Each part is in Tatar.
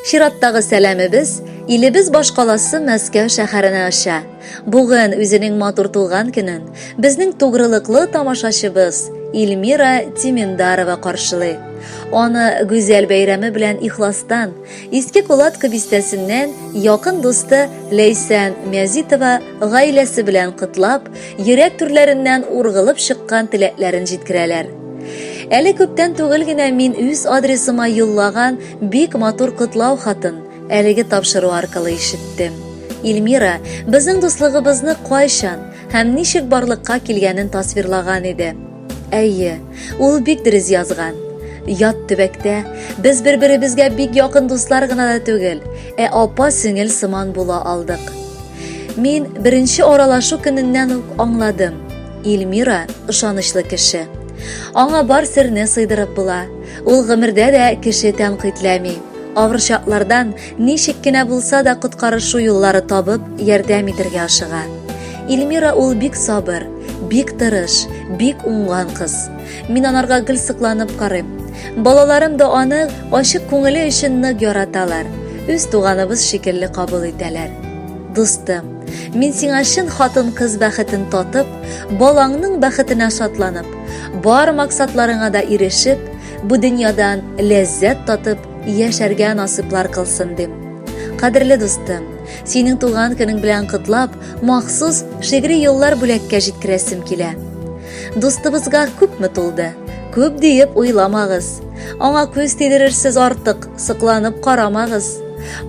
Чираттагы сәламебез илебез башкаласы Мәскәү шәһәренә оча. Бүген үзенең матур туган көнен безнең тугрылыклы тамашачыбыз Эльмира Тиминдарова каршылый. Аны гүзәл бәйрәме белән ихластан Иске Кулатка бистәсеннән якын дусты Ләйсән Мязитова гаиләсе белән котлап, йөрәк түрләреннән ургылып чыккан теләкләрен җиткерәләр. Әле күптән түгел генә мин үз адресыма юллаган бик матур котлау хатын әлеге тапшыру аркылы ишеттем. Эльмира безнең дуслыгыбызны кайчан һәм ничек барлыкка килгәнен тасвирлаган иде. Әйе, ул бик дөрес язган. Ят төбәктә без бер-беребезгә бик якын дуслар гына да түгел, ә апа-сеңел сыман була алдык. Мин беренче аралашу көненнән үк аңладым. Эльмира ышанычлы кеше. Аңа бар серне сыйдырып була. Ул гомердә дә кеше тәнкыйтьләми. Авыр чаклардан ничек кенә булса да коткарышу юллары табып, ярдәм итәргә ашыга. Эльмира ул бик сабыр, бик тырыш, бик уңган кыз. Мин анарга гел сокланып карыйм. Балаларым да аны ачык күңеле өчен нык яраталар. Үз туганыбыз шикелле кабул итәләр. Дустым, мин сиңа чын хатын-кыз бәхетен татып, балаңның бәхетенә шатланып, бар максатларыңа да ирешеп, бу дөньядан ләззәт татып яшәргә насыйплар кылсын дим. Кадерле дустым, синең туган көнең белән котлап, махсус шигъри юллар бүләккә җиткерәсем килә. Дустыбызга күпме тулды? Күп диеп уйламагыз. Аңа күз тидерерсез артык, сокланып карамагыз.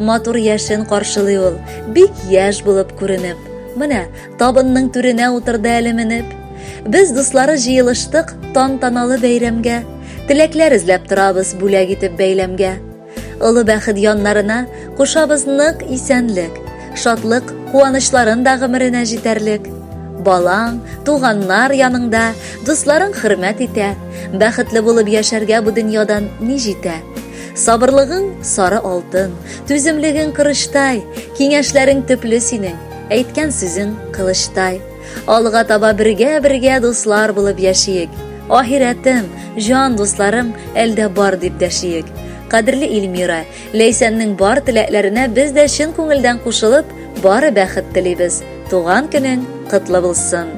Матур яшен каршылый ул, бик яшь булып күренеп. Менә табынның түренә утырды әле менеп. Без дуслары җыелыштык тантаналы бәйрәмгә. Теләкләр эзләп торабыз бүләк итеп бәйләмгә. Олы бәхет яннарына кушабыз нык исәнлек, шатлык, куанычларын да гомеренә җитәрлек. Балаң, туганнар яныңда, дусларың хөрмәт итә. Бәхетле булып яшәргә бу дөньядан ни җитә? Сабырлыгың сары алтын, түземлегең корычтай, киңәшләрең төпле синең, әйткән сүзең кылычтай. Алга таба бергә-бергә дуслар булып яшиек. Ахирәтем, җан дусларым әлдә бар дип дәшиек. Кадерле Эльмира, Ләйсәннең бар теләкләренә без дә чын күңелдән кушылып, бары бәхет телибез. Туган көнең котлы булсын!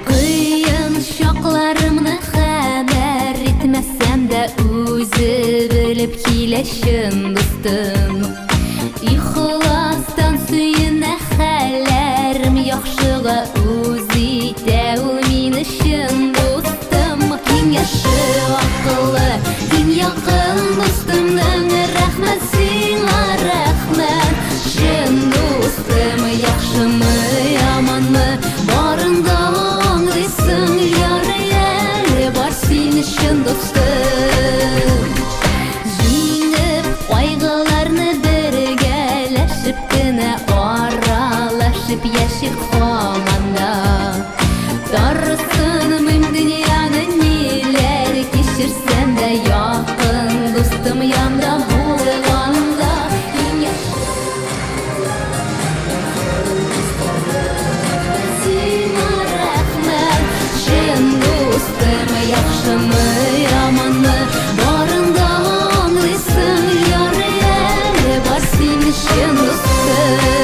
Кыен чакларымны хәбәр итмәсәм дә үзе белеп килә чын дустым. Ихластан сөенә хәлләрем яхшыга үз итә ул мине чын дустым. Киңәше акыллы, иң якын дустымның рәхмәт сиңа, рәхмәт. Чын дустым, яхшымы, яманмы, барын да аңлыйсың, ярый әле бар син чын дустым. Җиңеп кайгыларны бергәләшеп кенә аралашып яшик һаман да. Тарсынмыйм дөньяны ниләр кичерсәм дә якын дустым янда булганда иң Сиңа рәхмәт, чын дустым, яхшымы, яманмы, барын да аңлыйсың, ярый әле бар син чын дустым.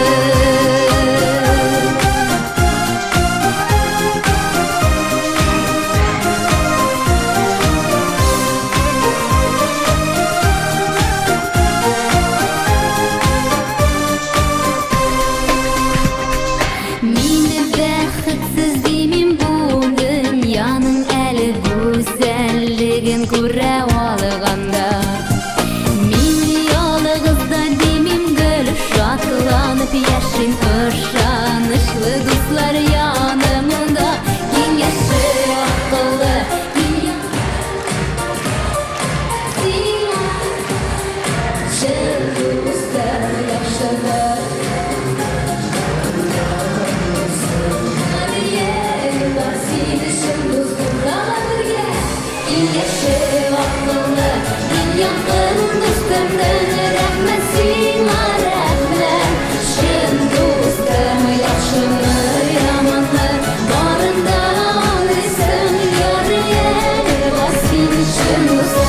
Мине бәхетсез димим бу дөньяның әле гүзәллеген күрә алганда. Мин ялгыз да димим гел шатланып яшим ышанычлы дуслар янымда. Киңәше акыллы, якын дустымның. Рәхмәт сиңа, рәхмәт, чын дустым. Яхшымы, яманмы, барын да аңлыйсың. Ярый әле бар син, чын дустым.